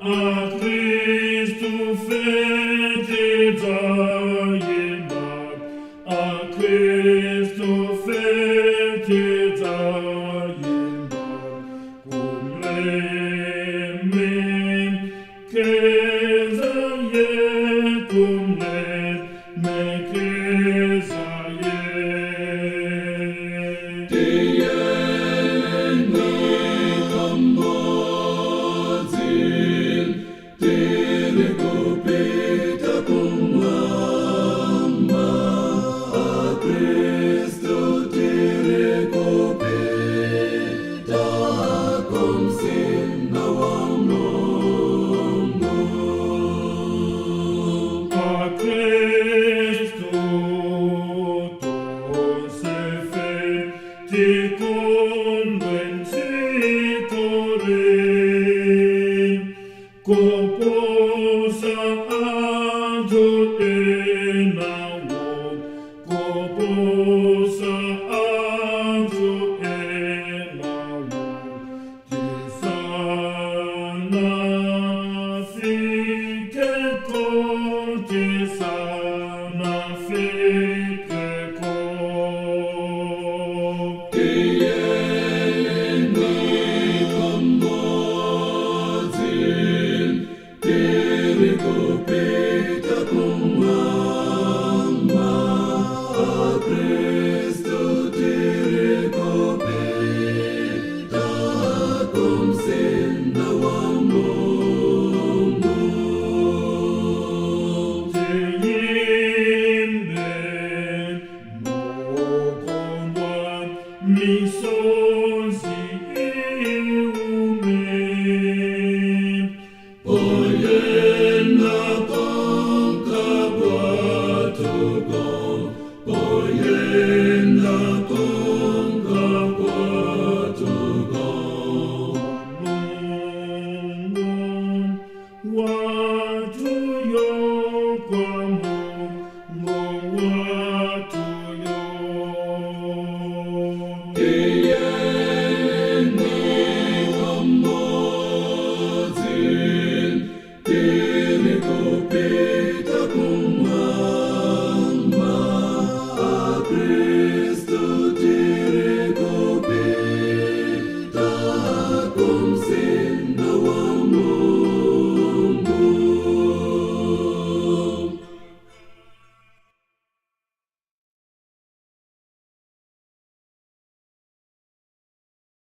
Akristu fetidzaimba, Akristu fetidzaimba, kumleme keza ye, kumleme keza ye. Tiyeni pamodzi, tiri kupita kumwamba, Akristu tiri kupita kumzinda wa Mulungu. Akristu tonsefe tikondwe m'dzikoli, kuposa anthu enawo, kuposa anthu enawo, tisanafikeko, tisanafikeko. Tiyeni pamodzi, tiri kupita kumwamba, Akristu tiri kupita kumzinda wa Mulungu. Tiyimbe mokondwa, misozi iume. Poyenda konka kwathuko, poyenda konka kwathuko. Mulungu.